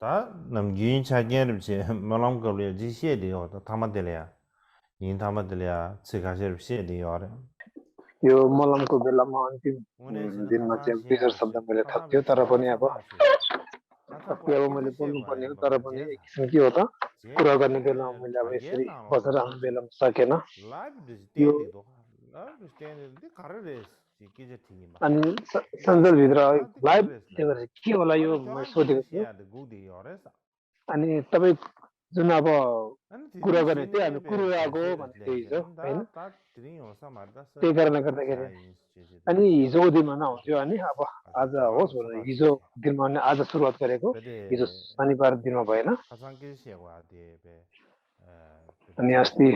다 남긴 차게르지 말람 걸려 지시에요. 타마들이야. 인 타마들이야. 지가셔르시에요. यो मलमको बेलामा अन्तिम 오늘 지는 दिनमा 가상 चाहिँ बिजर 시야 शब्द मैले 가상 थप्थ्यो तर पनि अब 가상 가상 अस्ति अब मैले 과학계는 बोल्नु 시에고 पर्ने हो तर 아니고 पनि एक 제자 किसिम के हो त कुरा गर्ने बेलामा 제자는 मैले अब 가게 यसरी बसेर 나로 आउने बेलामा सकेन लाइभ यो डिस्टेन्डको लाइभ डिस्टेन्ड 가르레스 किजे थिङि मा अनि लाइभ सञ्जालभित्र डिस्टेन्ड लाइभ 가르레스 त्यो गरेर के होला यो अरे मैले जोरान सोधेको थिएँ दिसिया द गुडी हरेस अनि तपाईँ जुन अब अनि कुरा तिमी गर्ने सिने त्यही हामी बे कुराको जेसे भन्ने त्यही लेगे छ दा होइन ता तिनी होसा मार्दा स त्यही कारणले ता गर्दाखेरि चाइन्स जेसे अनि ता हिजोको दिनमा नहुन्थ्यो अनि अब आज होस् भनेर हिजो दिनमा भने आज सुरुवात गरेको हिजो 베데 शनिबार दिनमा भएन 가상길 시야고 데베 अनि अस्ति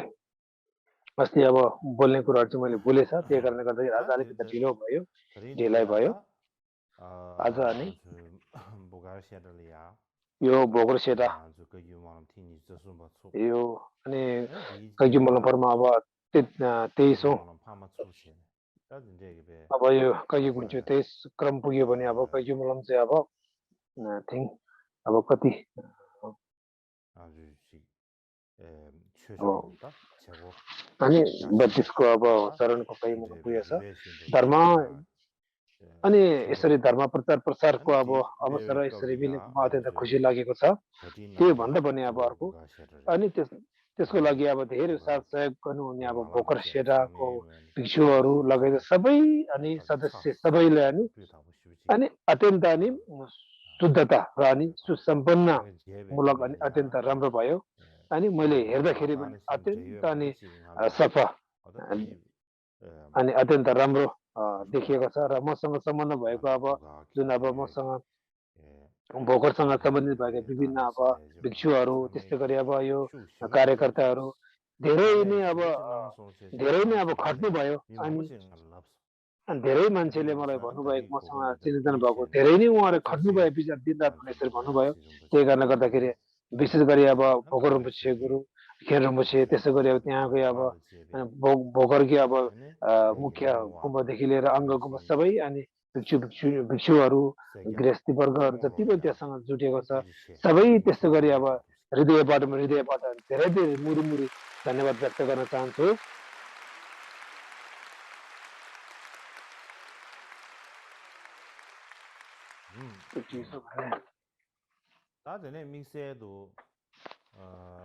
अस्ति अब बोल्ने कुराहरू चाहिँ मैले बोलेछ त्यही कारणले गर्दाखेरि आज अलिकति ढिलो भयो ढिलाइ भयो आज अनि बुगासियादलिया यो भोगरो सेटा जुको युमाम थिनि जसो बच्चो यो अनि 디지 कति मलाई परमा अब 23औं युमाम फामा छुसे ता जिन्जेबे अब यो कति गुन्च्यो 23 क्रम पुग्यो भने अब कति मलम चाहिँ अब थिङ अब कति 아주시 최초다 최고 अनि 32 को अब चरणको कति मलम पुगेछ धर्म अनि यसरी धर्म प्रचार प्रसारको अब अवसर यसरी मिलेकोमा अत्यन्त खुसी लागेको छ त्यो भन्दा पनि अब अर्को अनि त्यसको लागि अब धेरै साथ सहयोग गर्नुहुने अब भोकर सेडाको भिक्षुहरू लगायत सबै अनि सदस्य सबैले अनि अत्यन्त अनि शुद्धता र अनि सुसम्पन्न मूलक अनि अत्यन्त राम्रो भयो अनि मैले हेर्दाखेरि पनि अत्यन्त अनि सफा अनि अत्यन्त राम्रो देखिएको छ र मसँग सम्बन्ध भएको अब जुन अब मसँग भोकरसँग सम्बन्धित भएका विभिन्न अब भिक्षुहरू त्यस्तै गरी अब यो कार्यकर्ताहरू धेरै नै अब खट्नु भयो अनि धेरै मान्छेले मलाई भन्नुभएको मसँग चिनाजान भएको धेरै नै उहाँहरू खट्नु भए पछि दिनरात यसरी भन्नुभयो त्यही कारणले गर्दाखेरि विशेष गरी अब भोकर रुम्पुछे गुरु खेर रुम्पुछे त्यसै गरी अब त्यहाँकै अब भोकरकै अब मुख्य गुम्बादेखि लिएर अङ्ग गुम्बा सबै अनि भिक्षुहरू गृहस्थी वर्गहरू जति पनि त्यसँग जुटेको छ सबै त्यस्तै गरी अब हृदयबाट धेरै धेरै मुरी धन्यवाद व्यक्त गर्न चाहन्छु 다전에 믹스에도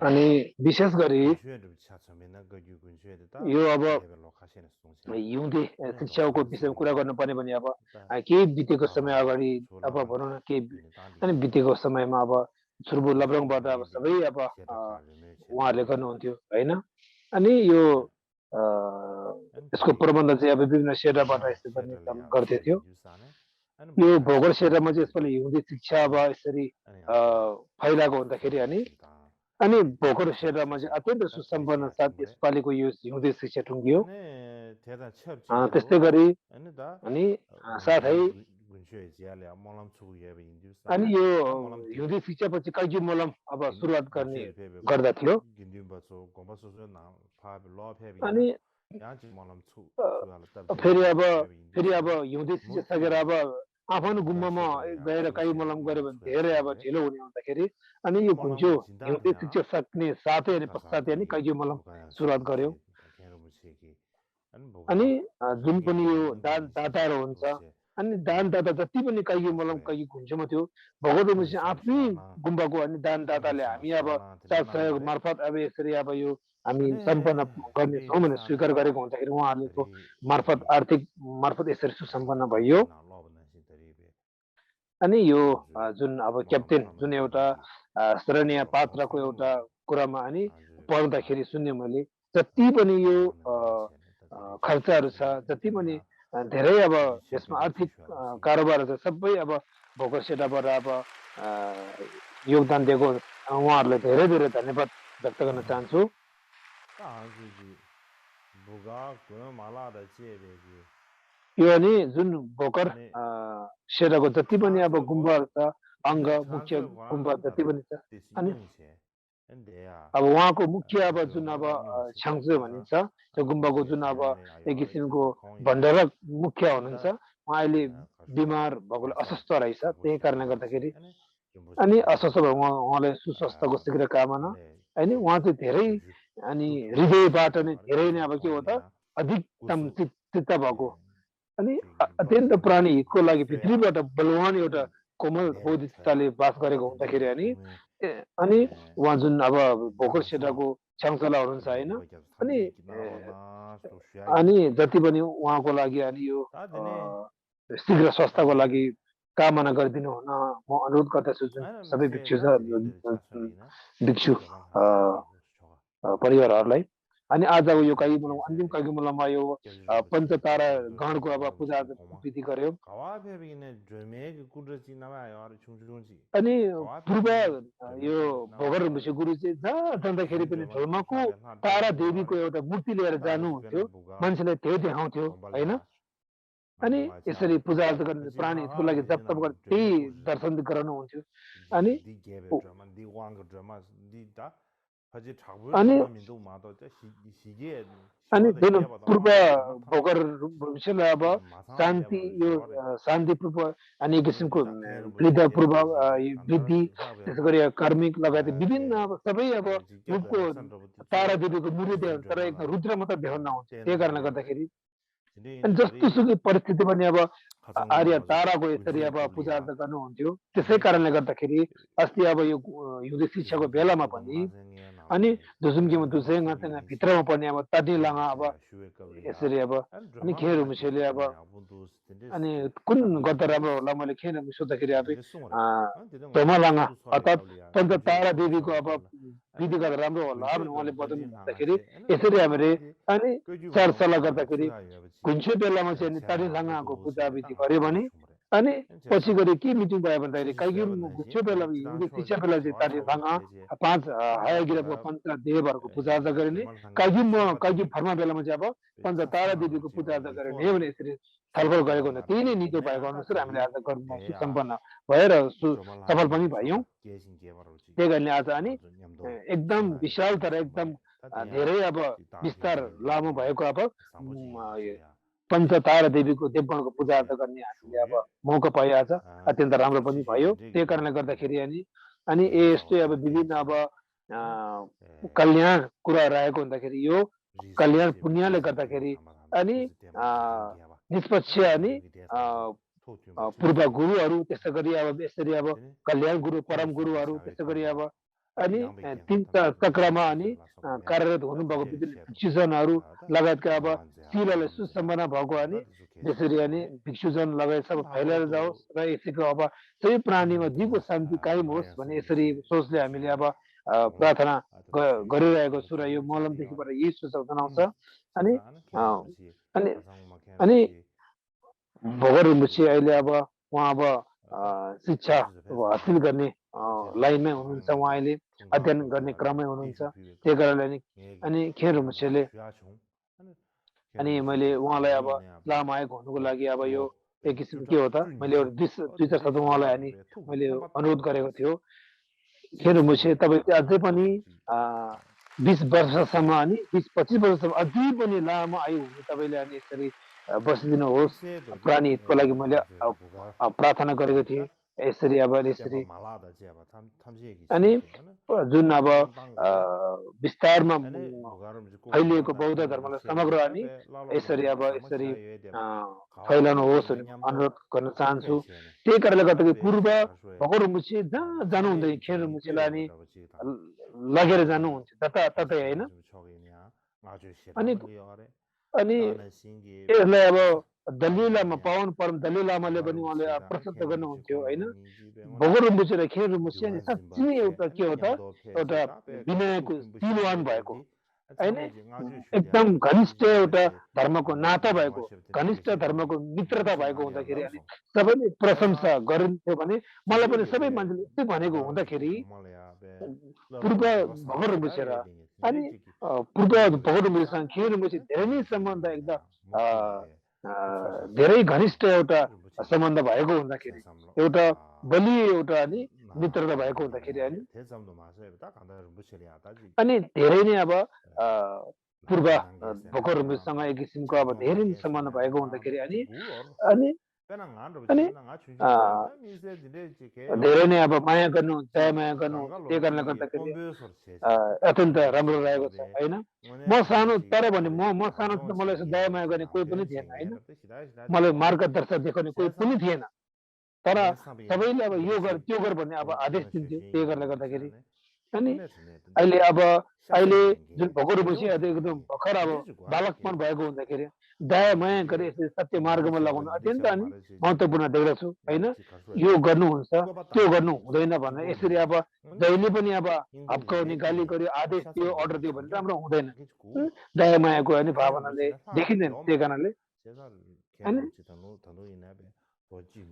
अनि विशेष गरी यो अब हिउँदे शिक्षाको विषयमा कुरा गर्नुपर्ने भने अब केही बितेको समय अगाडि अब भनौँ न केही अनि बितेको समयमा अब छुर्बु लब्रङबाट अब सबै अब उहाँहरूले गर्नुहुन्थ्यो होइन अनि यो यसको प्रबन्ध चाहिँ अब विभिन्न सेवाबाट यसो गर्ने काम गर्दै थियो यो भोगर सेवामा चाहिँ यसपालि हिउँदे शिक्षा अब यसरी फैलाएको हुँदाखेरि अनि भोकर सेवामा चाहिँ अत्यन्त सुसम्पन्न साथ यसपालिको यो हिउँदे शिक्षा टुङ्गियो त्यस्तै गरी अनि साथै अनि यो हिउँदे शिक्षापछि कैजी मलम अब सुरुवात गर्ने गर्दा थियो अनि फेरि अब हिउँदे शिक्षा सकेर अब आफ्नो गुम्बामा गएर काई मलम गऱ्यो भने धेरै अब ढिलो हुने हुँदाखेरि अनि यो घुन्च्यो हिउँदे शिक्षा सक्ने साथै अनि पश्चातै अनि काइजो मलम सुरुवात गर्यो अनि जुन पनि यो दाताहरू हुन्छ अनि दानदाता जति पनि काइजो मलम काइजो घुन्चोमा थियो भगवती चाहिँ आफ्नै गुम्बाको अनि दानदाताले हामी अब साथ सहयोग मार्फत अब यसरी अब यो हामी सम्पन्न गर्नेछौँ भनेर स्वीकार गरेको हुँदाखेरि उहाँहरूको मार्फत आर्थिक मार्फत यसरी सुसम्पन्न भयो अनि यो जुन अब क्याप्टेन जुन एउटा शरणीय पात्रको एउटा कुरामा अनि पढ्दाखेरि सुन्ने मैले जति पनि यो खर्चहरू छ जति पनि धेरै अब यसमा आर्थिक कारोबार छ सबै अब भोकर सेवाबाट अब योगदान दिएको उहाँहरूलाई धेरै धेरै धन्यवाद व्यक्त गर्न चाहन्छु यो अनि जुन भोकर सेवाको जति पनि अब गुम्बाहरू छ अङ्ग मुख्य गुम्बा जति पनि छ अनि अब उहाँको मुख्य अब जुन अब छ्याङ्सो भनिन्छ त्यो गुम्बाको जुन अब एक किसिमको भण्डारक मुख्य हुनुहुन्छ उहाँ अहिले बिमार भएको अस्वस्थ रहेछ त्यही कारणले गर्दाखेरि अनि अस्वस्थ भयो उहाँलाई सुस्वास्थ्यको शीघ्र कामना होइन उहाँ चाहिँ धेरै अनि हृदयबाट नै धेरै नै अब के हो त अधिकतम चित्त भएको अनि अत्यन्त प्राणी हितको लागि भित्रीबाट बलवान एउटा कोमल बोधिताले बास गरेको हुँदाखेरि अनि उहाँ जुन अब भोकर सेटाको छ्याङसला हुनुहुन्छ होइन अनि अनि जति पनि उहाँको लागि अनि यो शीघ्र स्वास्थ्यको लागि कामना गरिदिनु हुन म अनुरोध गर्दछु जुन सबै भिक्षु परिवारहरूलाई अनि आजको यो कागीमुलम अन्तिम कागीमुलममा यो पञ्चतारा गणको अब पूजा विधि गर्यो अनि पूर्व यो भोगर ऋषि गुरु चाहिँ जहाँ जाँदाखेरि पनि धर्मको तारा देवीको एउटा मूर्ति लिएर जानुहुन्थ्यो मान्छेलाई त्यही देखाउँथ्यो होइन अनि यसरी पूजा आजा गर्ने प्राणीहरूको लागि जप तप गर्ने त्यही दर्शन गराउनुहुन्थ्यो अनि अनि जुन पूर्व भोगर भविष्यलाई अब शान्ति यो शान्तिपूर्व अनि किसिमको वृद्धपूर्व वृद्धि त्यसै गरी कार्मिक लगायत विभिन्न अब सबै अब रूपको तारा देवीको मूर्ति देखाउँछ तर एकदम रुद्र मात्र देखाउन आउँछ त्यही कारणले गर्दाखेरि अनि जस्तो सुकै परिस्थिति पनि अब आर्य ताराको यसरी अब पूजा आजा गर्नुहुन्थ्यो त्यसै कारणले गर्दाखेरि अस्ति अब यो हिउँदे शिक्षाको बेलामा पनि अनि दुसुम्कीमा दुसेङ भित्रमा पनि अब ताटी लामा अब यसरी अब अनि खेर मुसेले अब अनि कुन गर्दा राम्रो होला मैले खेर सोच्दाखेरि अब धोमालाङा अर्थात् पञ्च तारा देवीको अब विधि गर्दा राम्रो होला भने उहाँले बताउनु हुँदाखेरि यसरी हामीले अनि सरसल्लाह गर्दाखेरि घुन्चो बेलामा चाहिँ अनि ताटी लाङाको पूजा विधि गर्यो भने अनि पछि गरी के मिटिङ भयो भन्दाखेरि काहीँ घुन्चो बेलामा हिउँदे शिक्षा बेला चाहिँ ताटी लाङा 5 हायागिराको पञ्च देवहरूको पूजा आजा गरिने काहीँ फर्मा बेलामा चाहिँ अब पञ्च तारा देवीको पूजा आजा गरिने भने यसरी छलफल गरेको हुँदा त्यही नै नीतो भएको अनुसार हामीले आज गर्न सुसम्पन्न भएर सफल पनि भयौँ त्यही कारणले आज अनि एकदम विशाल तर एकदम धेरै अब विस्तार लामो भएको अब पञ्चतारा देवीको देवगणको पूजा आजा गर्ने हामीले अब मौका पायो आज अत्यन्त राम्रो पनि भयो त्यही कारणले गर्दाखेरि अनि यस्तै अब विभिन्न अब कल्याण कुरा रहेको हुँदाखेरि यो कल्याण पुण्यले गर्दाखेरि अनि निष्पक्ष अनि पूर्व गुरुहरू त्यसै गरी अब यसरी अब कल्याण गुरु परम गुरुहरू त्यसै गरी अब अनि 3 चक्रमा अनि कार्यरत हुनुभएको विभिन्न भिक्षुजनहरू लगायतका अब शिलाले सुसम्पन्न भएको अनि त्यसरी अनि भिक्षुजन लगायत सब फैलिएर जाओस् र यसैको अब सबै प्राणीमा दिगो शान्ति कायम होस् भन्ने यसरी सोचले हामीले अब प्रार्थना गरिरहेको छु र यो मलमदेखिबाट यही सुझाव जनाउँछ अनि अनि अनि भोगर मुछि अहिले अब उहाँ अब शिक्षा हासिल गर्ने लाइनमै हुनुहुन्छ उहाँ अहिले अध्ययन गर्ने क्रममै हुनुहुन्छ त्यही कारणले अनि खेर मुछेले अनि मैले उहाँलाई अब लामायक हुनुको लागि अब यो एक किसिम के हो त मैले दुई चार शब्द उहाँलाई अनि मैले अनुरोध गरेको थियो खेर मुछे तपाईँ अझै पनि 20 वर्षसम्म अनि 20-25 वर्षसम्म अझै पनि लामो आयु हुने तपाईँले अनि यसरी बसिदिनुहोस् प्राणी हितको लागि मैले प्रार्थना गरेको थिएँ यसरी अब यसरी अनि जुन अब विस्तारमा फैलिएको बौद्ध धर्मलाई समग्र अनि यसरी अब यसरी फैलाउनुहोस् भन्ने अनुरोध गर्न चाहन्छु त्यही कारणले गर्दाखेरि पूर्व भगोर मुछि जहाँ जानुहुँदै खेर मुछिलाई अनि लगेर जानुहुन्थ्यो ततै होइन अनि यसलाई अब दलिय लामा पावन परम दलिय लामाले पनि उहाँले प्रशस्त गर्नुहुन्थ्यो होइन भोगोर मुछि र खेर मुछि अनि साँच्चै एउटा के हो त एउटा विनयको दिलवान भएको होइन एकदम घनिष्ठ एउटा धर्मको नाता भएको घनिष्ठ धर्मको मित्रता भएको हुँदाखेरि अनि सबैले प्रशंसा गरिन्थ्यो भने मलाई पनि सबै मान्छेले यस्तै भनेको हुँदाखेरि पूर्व भोगोर मुछि र अनि पूर्व भोगोर मुछिसँग खेर मुछि धेरै नै सम्बन्ध एकदम धेरै घनिष्ठ एउटा सम्बन्ध भएको हुँदाखेरि एउटा बलियो एउटा अनि मित्रता भएको हुँदाखेरि अनि धेरै नै अब पूर्व भोकर मुछिसँग एक किसिमको अब धेरै नै सम्बन्ध भएको हुँदाखेरि अनि अनि धेरै नै अब माया गर्नु दया माया गर्नु त्यही कारणले गर्दाखेरि अत्यन्त राम्रो रहेको छ होइन म सानो तर भने म सानो त मलाई यसो दया माया गर्ने कोही पनि थिएन होइन मलाई मार्गदर्शक देखाउने कोही पनि थिएन तर सबैले अब यो गर त्यो गर भन्ने अब आदेश दिन्थ्यो त्यही कारणले गर्दाखेरि अनि अहिले जुन भगोर बसी एकदम भर्खर अब बालकपन भएको हुँदाखेरि दया माया गरे यसरी सत्य मार्गमा लगाउनु अत्यन्त अनि महत्त्वपूर्ण देख्दछु होइन यो गर्नुहुन्छ त्यो गर्नु हुँदैन भनेर यसरी अब जहिले पनि अब हप्काउने गाली गर्यो आदेश दियो अर्डर दियो भने राम्रो हुँदैन दया मायाको अनि भावनाले देखिँदैन त्यही कारणले अनि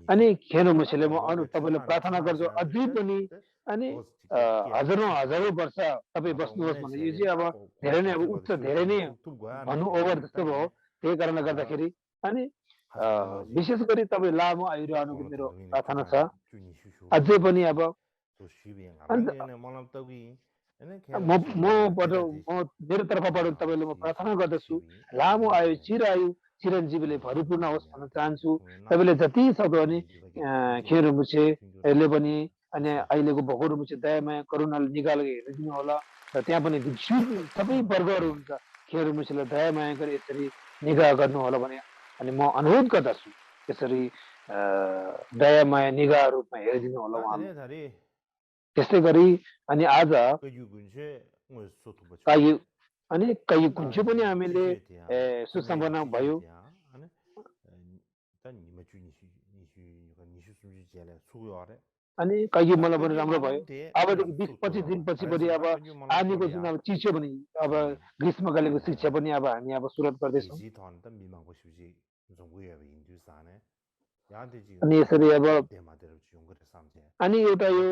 अनि खेर मुसीले म अरू तपाईँले प्रार्थना गर्छु अझै पनि अनि हजारौँ वर्ष तपाईँ बस्नुहोस् भने यो चाहिँ अब धेरै नै अब उच्च धेरै नै भन्नु ओभर जस्तो भयो त्यही कारणले गर्दाखेरि अनि विशेष गरी तपाईँ लामो आइरहनुको मेरो प्रार्थना छ अझै पनि अब मेरो तर्फबाट तपाईँले म प्रार्थना गर्दछु लामो आयु चिरायु चिरञ्जीवीले भरिपूर्ण होस् भन्न चाहन्छु तपाईँले जति सक्दो अनि खेर मुछेहरूले पनि अनि अहिलेको भगोर मुछे दयामाया करुणाले निकालेर हेरिदिनु होला र त्यहाँ पनि सबै वर्गहरू हुन्छ खेर मुछेलाई दयामाया गरी यसरी निगाह गर्नु होला भने अनि म अनुरोध गर्दछु यसरी दयामाया निगाह रूपमा हेरिदिनु होला उहाँले त्यस्तै गरी अनि आज कहीँ कुन्छु पनि हामीले सुसम्पन्न भयो अनि कहीँ मलाई पनि राम्रो भयो अबदेखि 20-25 दिनपछि पनि अब आर्मीको जुन अब चिसो पनि अब ग्रीष्मकालीनको शिक्षा पनि अब हामी अब सुरुवात गर्दैछौँ अनि यसरी अब अनि एउटा यो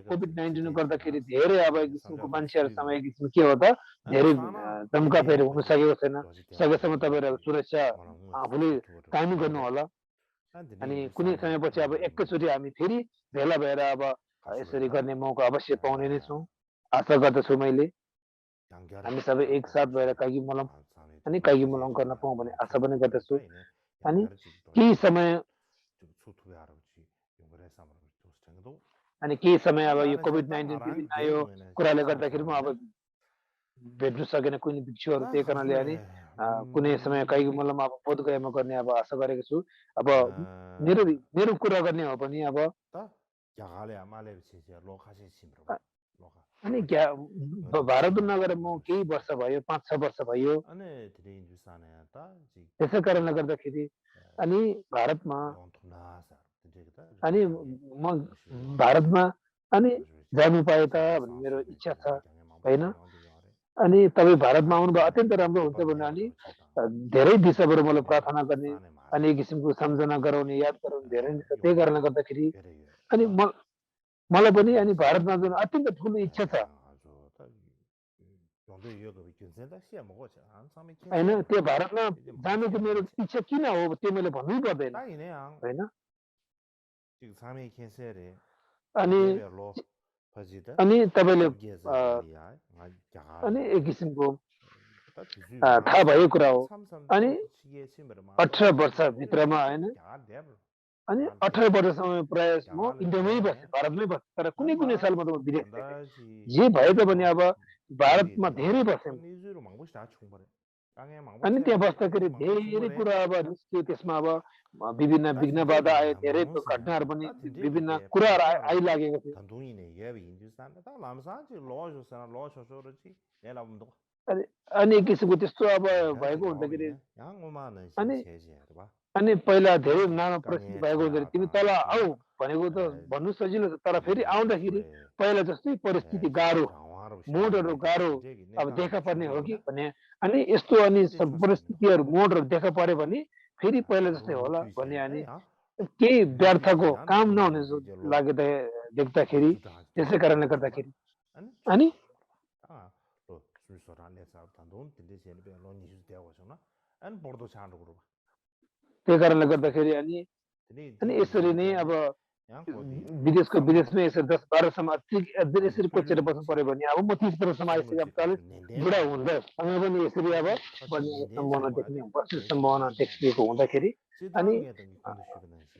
कोभिड-19 गर्दाखेरि धेरै अब एक किसिमको मान्छेहरूसँग एक किसिम के हो त धेरै धम्काफेरि हुन सकेको छैन सकेसम्म तपाईँहरू सुरक्षा आफूले कायम गर्नु होला अनि कुनै समयपछि अब एकैचोटि हामी फेरि भेला भएर अब यसरी गर्ने मौका अवश्य पाउने नै छौँ आशा गर्दछु मैले हामी सबै एकसाथ भएर कागी मलम अनि कागी मलम गर्न पाऊँ भन्ने आशा पनि गर्दछु अनि केही समय अनि केही समय अब यो कोभिड-19 विभिन्न यो कुराले गर्दाखेरि म अब भेट्नु सकेन कुनै भिक्षुहरू त्यही कारणले अनि कुनै समय काहीँ मलम अब बोधगयामा गर्ने अब आशा गरेको छु अब मेरो कुरा गर्ने हो भने अब अनि भारत नगएर म केही वर्ष भयो 5-6 वर्ष भयो त्यसै कारणले गर्दाखेरि अनि भारतमा अनि म भारतमा अनि जानु पाए त भन्ने मेरो इच्छा छ होइन अनि तपाईँ भारतमा आउनुभयो अत्यन्त राम्रो हुन्छ भने अनि धेरै दिशाबाट मलाई प्रार्थना गर्ने अनि एक किसिमको सम्झना गराउने याद गराउने धेरै नै छ त्यही कारणले गर्दाखेरि अनि मलाई पनि अनि भारतमा जानु अत्यन्त ठुलो इच्छा छ होइन त्यो भारतमा जानुको मेरो इच्छा किन हो त्यो मैले भन्नै पर्दैन होइन अनि तपाईँले अनि एक किसिमको थाहा भएको कुरा हो अनि 18 वर्षभित्रमा होइन अनि 18 वर्षसम्म प्राय म इन्डियामै बसेँ भारतमै बसेँ तर कुनै कुनै सालमा त म विदेश जे भए पनि अब भारतमा धेरै बसेँ अनि त्यहाँ बस्दाखेरि धेरै कुरा अब निस्कियो त्यसमा अब विभिन्न विघ्न बाधा आयो धेरै घटनाहरू पनि विभिन्न कुराहरू आइलागेको थियो अनि एक किसिमको त्यस्तो अब भएको हुँदाखेरि अनि पहिला धेरै नाना परिस्थिति भएको हुँदाखेरि तिमी तल आऊ भनेको त भन्नु सजिलो छ तर फेरि आउँदाखेरि पहिला जस्तै परिस्थिति गाह्रो मोडहरू गाह्रो अब देखा पर्ने हो कि भन्ने अनि यस्तो अनि परिस्थितिहरू मोडहरू देखा पर्यो भने फेरि पहिला जस्तै होला भन्ने अनि केही व्यर्थको काम नहुने लाग्दा देख्दाखेरि त्यसै कारणले गर्दाखेरि अनि त्यही कारणले गर्दाखेरि अनि यसरी नै अब विदेशमै यसरी 10-12 सम्म अझै यसरी कोचेर बस्नु पर्यो भने अब म 30 वर्षसम्म आइसकेँ, अब 40 बुढा हुँदा सँग पनि यसरी अब बन्ने सम्भावना देख्ने बस्ने सम्भावना देखिएको हुँदाखेरि अनि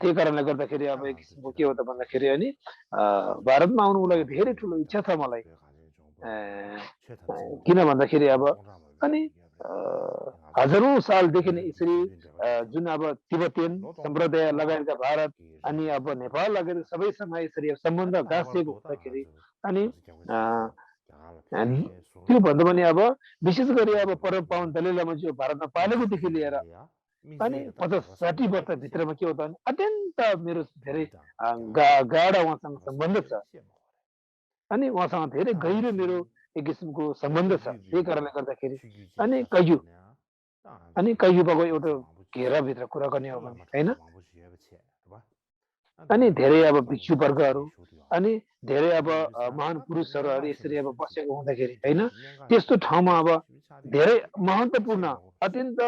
त्यही कारणले गर्दाखेरि अब एक किसिमको के हो त भन्दाखेरि अनि भारतमा आउनुको लागि धेरै ठुलो इच्छा छ मलाई। किन भन्दाखेरि अब अनि हजारौँ सालदेखि नै यसरी जुन अब तिब्बतीयन सम्प्रदाय लगायतका भारत अनि अब नेपाल लगायत सबैसँग यसरी सम्बन्ध गाँसिएको हुँदाखेरि अनि त्यो भन्दा पनि अब विशेष गरी अब परम पावन दलाई लामाज्यू भारतमा पालेकोदेखि लिएर अनि 50-60 वर्षभित्रमा के हो त भने अत्यन्त मेरो धेरै गाढा उहाँसँग सम्बन्ध छ अनि उहाँसँग धेरै गहिरो मेरो एक किसिमको सम्बन्ध छ। त्यही कारणले गर्दाखेरि अनि कैयुबाको एउटा घेराभित्र कुरा गर्ने हो भने होइन अनि धेरै अब भिक्षु वर्गहरू अनि धेरै अब महान पुरुषहरू यसरी अब बसेको हुँदाखेरि होइन त्यस्तो ठाउँमा अब धेरै महत्त्वपूर्ण अत्यन्त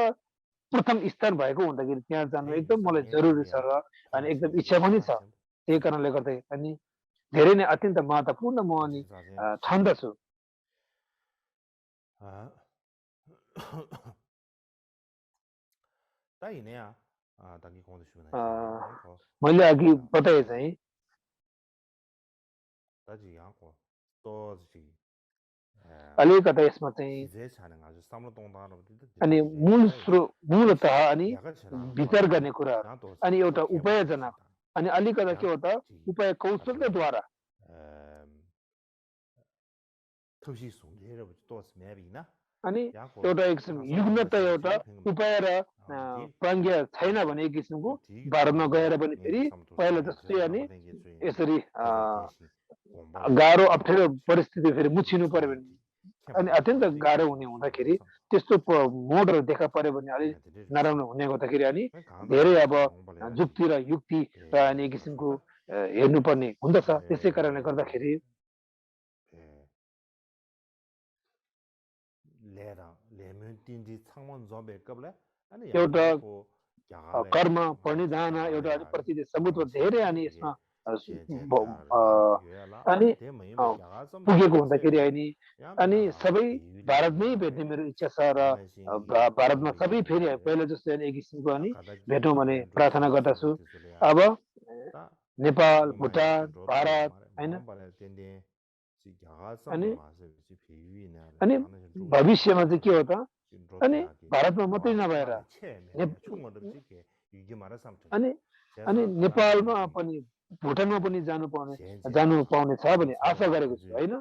प्रथम स्थान भएको हुँदाखेरि त्यहाँ जानु एकदम मलाई जरुरी छ र अनि एकदम इच्छा पनि छ। त्यही कारणले गर्दाखेरि अनि धेरै नै अत्यन्त महत्त्वपूर्ण म अनि ठान्दछु। मैले अघि बताए चाहिँ अलिकता यसमा चाहिँ अनि मूलतः अनि विचार गर्ने कुराहरू अनि एउटा उपायजना अनि अलिकता के हो त उपाय कौशलद्वारा अनि एउटा एक युग्मता एउटा उपाय र प्रज्ञा छैन भने एक किसिमको भारतमा गएर पनि फेरि पहिला जस्तै अनि यसरी गाह्रो अप्ठ्यारो परिस्थिति फेरि मुछिनु पर्यो भने अनि अत्यन्त गाह्रो हुने हुँदाखेरि त्यस्तो मोडहरू देखा पर्यो भने अलिक नराम्रो हुने हुँदाखेरि अनि धेरै अब जुक्ति र युक्ति र अनि एक किसिमको हेर्नुपर्ने हुँदछ। त्यसै कारणले गर्दाखेरि एउटा कर्म परिधान एउटा प्रति सबुत धेरै अनि यसमा अनि पुगेको हुँदाखेरि अनि सबै भारतमै भेट्ने मेरो इच्छा छ र भारतमा सबै फेरि पहिला जस्तै एक किसिमको अनि भेटौँ भने प्रार्थना गर्दछु। अब नेपाल भुटान भारत होइन अनि भविष्यमा चाहिँ के हो त अनि भारतमा मात्रै नभएर अनि नेपालमा पनि भुटानमा पनि जानु पाउने छ भने आशा गरेको छु होइन।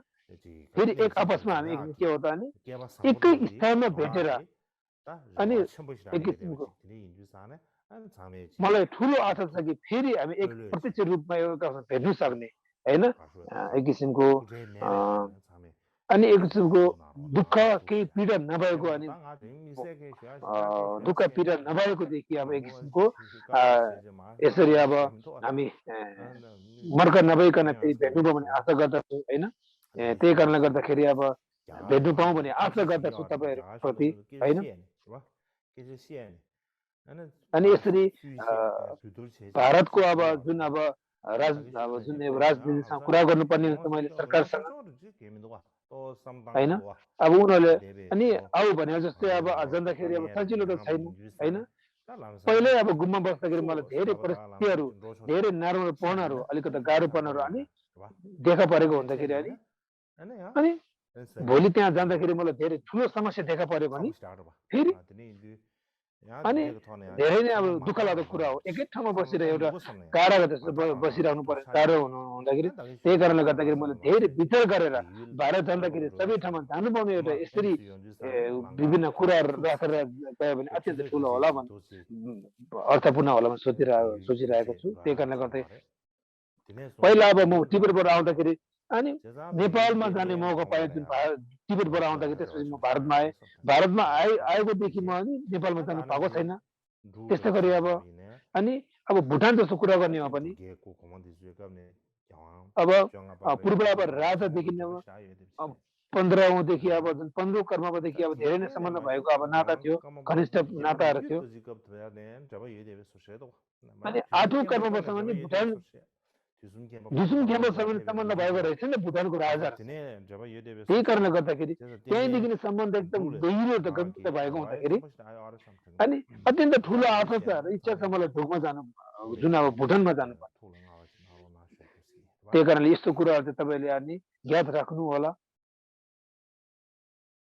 फेरि एक आपसमा हामी के हो त अनि एकै स्थानमा भेटेर अनि एक किसिमको मलाई ठुलो आशा छ कि फेरि हामी एक प्रत्यक्ष रूपमा एउटा भेट्नु सक्ने होइन एक किसिमको अनि एक किसिमको दुःख केही पीडा नभएको अनि दुःख पीडा नभएकोदेखि अब एक किसिमको यसरी अब हामी मर्का नभइकन फेरि भेट्नुभयो भने आशा गर्दछु होइन। त्यही कारणले गर्दाखेरि अब भेट्नु पाऊँ भने आशा गर्दछु तपाईँहरूप्रति होइन। अनि यसरी भारतको अब जुन अब जुन राजनीतिसँग कुरा गर्नुपर्ने हुन्छ मैले सरकारसँग होइन अब उनीहरूले अनि आऊ भने जस्तै अब जाँदाखेरि अब सजिलो त छैन होइन। पहिल्यै अब गुम्बा बस्दाखेरि मलाई धेरै परिस्थितिहरू धेरै नराम्रोपनहरू अलिकति गाह्रोपनहरू अनि देखा परेको हुँदाखेरि अनि भोलि त्यहाँ जाँदाखेरि मलाई धेरै ठुलो समस्या देखा पर्यो भने फेरि अनि धेरै नै अब दुःख लाग्दो कुरा हो एकै ठाउँमा बसेर एउटा गाडा जस्तो बसिरहनु पर्यो गाह्रो हुँदाखेरि। त्यही कारणले गर्दाखेरि मैले धेरै विचार गरेर भारत जाँदाखेरि सबै ठाउँमा जानु पाउने एउटा यसरी विभिन्न कुराहरू राखेर गयो भने अत्यन्त ठुलो होला भने अर्थपूर्ण होला भने सोचिरहेको छु। त्यही कारणले गर्दाखेरि पहिला अब म तिब्बतबाट आउँदाखेरि अनि नेपालमा जाने मौका पाएँ जुन तिब्बतबाट आउँदाखेरि त्यसपछि म भारतमा आएँ। भारतमा आएकोदेखि म अनि नेपालमा जानु पाएको छैन। त्यस्तै गरी अब अनि अब भुटान जस्तो कुरा गर्ने हो भने अब पूर्व अब राजादेखि 15औँदेखि अब जुन 15औँ कर्मदेखि अब धेरै नै सम्बन्ध भएको अब नाता थियो घनिष्ठ नाताहरू थियो अनि 8औँ कर्मसम्म नि भुटान दुसुन खेम्बासँग सम्बन्ध भएको रहेछ नि भुटानको राजा त्यही कारणले गर्दाखेरि त्यहीँदेखि नै सम्बन्ध एकदम गहिरो त गम्भीर भएको हुँदाखेरि अनि अत्यन्त ठुलो आशा छ र इच्छा छ मलाई ढोकमा जानु जुन अब भुटानमा जानु त्यही कारणले यस्तो कुराहरू चाहिँ तपाईँले अनि ज्ञात राख्नु होला